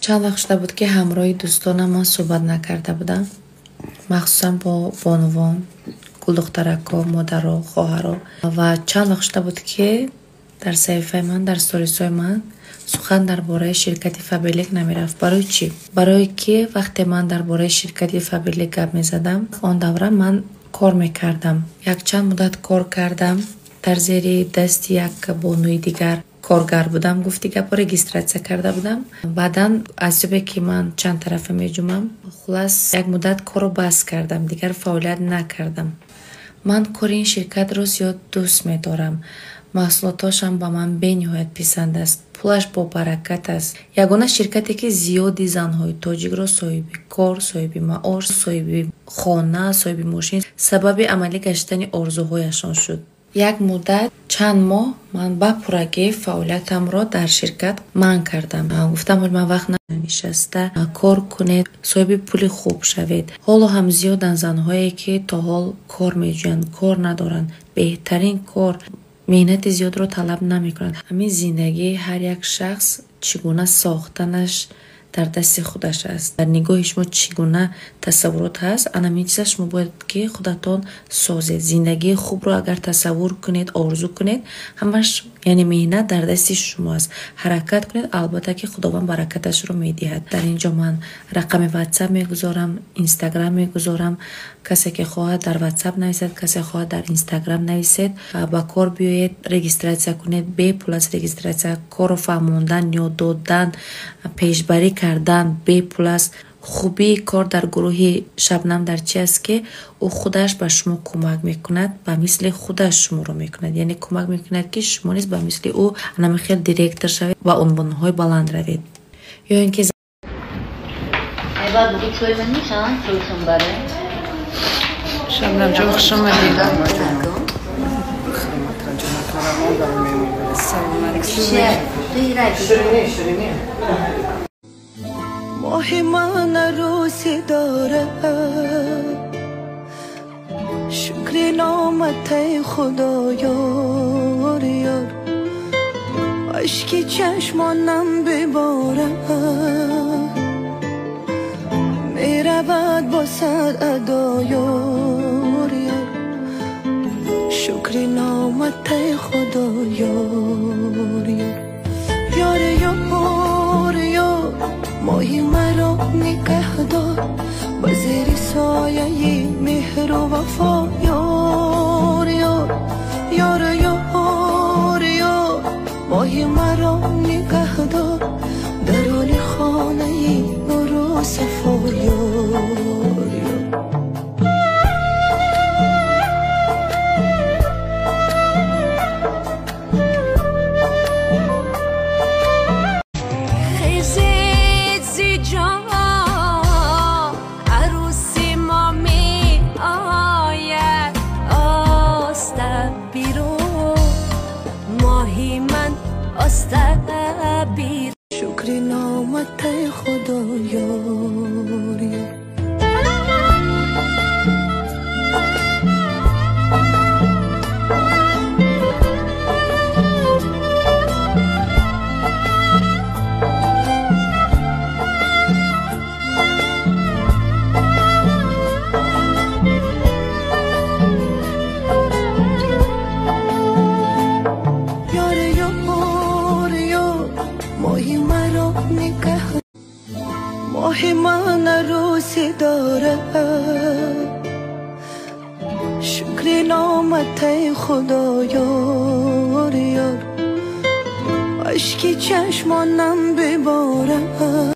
Чанд вақт шуда буд, ки ҳамроҳи дӯстонам ман суҳбат накарда будам, махсусан бо бонувон, гулдухтарако, модаро, хоҳаро. Ва чанд вақт шуда буд, ки дар саҳифаи ман, дар сторисҳои ман сухан дар бораи ширкати Фаберлик намерафт. Барои чӣ? Барое ки вақте ман дар бораи ширкати Фаберлик гап мезадам, он давра ман кор мекардам. Якчанд муддат кор кардам, дар зери дасти як бонуи дигар коргар будам, гуфти гапо регистрация карда будам. Баъдан аз ҳисобе ки ман чанд тарафа меҷумам, хулас як муддат корро бас кардам, дигар фаъолият накардам. Ман кори ин ширкатро зиёд дӯст медорам. Маҳсулотошам ба ман бениҳоят писанд аст, пулаш бобаракат аст. Ягона ширкате, ки зиёди занҳои тоҷикро соҳиби кор, соҳиби маош, соҳиби хона, соҳиби мошин, сабаби амалӣ гаштани орзуҳояшон шуд. Як муддат, чанд моҳ ман ба пуррагӣ фаъолиятамро дар ширкат манъ кардам. Гуфтам, ҳол ман вақт нишаста кор кунед, соҳиби пули хуб шавед. Ҳоло ҳам зиёданд занҳое, ки то ҳол кор меҷӯянд, кор надоранд. Беҳтарин кор меҳнати зиёдро талаб намекунад. Ҳамин зиндагии ҳар як шахс чӣ гуна сохтанаш дар дасти худаш аст. Дар нигоҳи шумо чӣ гуна тасаввурот ҳаст, ана ҳамин чиза шумо бояд ки худатон созед. Зиндагии хубро агар тасаввур кунед, орзу кунед, ҳамаш, яъне меҳнат дар дасти шумо аст. Ҳаракат кунед, албатта ки Худованд баракаташро медиҳад. Дар ин ҷо ман рақами WhatsApp мегузорам, Instagram мегузорам. Касе ки хоҳад дар WhatsApp нависад, касе хоҳад дар Instagram нависед, ба кор биёед, регистрация кунед, бепул аст регистрация, корро фаҳмондан, ёд додан, пешбарӣ кардан бепул аст. Хубии кор дар гурӯҳи Шабнам дар чи аст, ки ӯ худаш ба шумо кӯмак мекунад, ба мисли худаш шуморо мекунад, яъне кӯмак мекунад, ки шумо низ ба мисли ӯ ана хел директор шавед ва унвонҳои баланд равед. Ё ин ки Айбад бугу чой ман нишан, чой шумбаре. Шабнам ҷон, хуш омадед. Саломат. Ширини. Моҳи ман арӯсӣ дорад, шукри номатаи Худо, ёр ёр, ашки чашмонам биборад, меравад бо сад адо, ёр ёр, шукри номатаи Худо, ёр ёр, ёр ёр ёр, моҳи маро нигаҳ дор ба зери сояи меҳру вафо, ёр ёр, ёр ёр ёр, моҳи маро нигаҳ дор даруни хонаи нуру сафо, ёр ёр. Хезед зи ҷо, арӯси мо меояд, оста бирӯ, моҳи ман, оста бирӯ. Шукри номатаи Худо, ёр ёр. Ёр ёр ёр, моҳи маро нигаҳ, моҳи ман арӯсӣ дорад, шукри номатаи Худо, ёр ёр, ашки чашмонам биборад,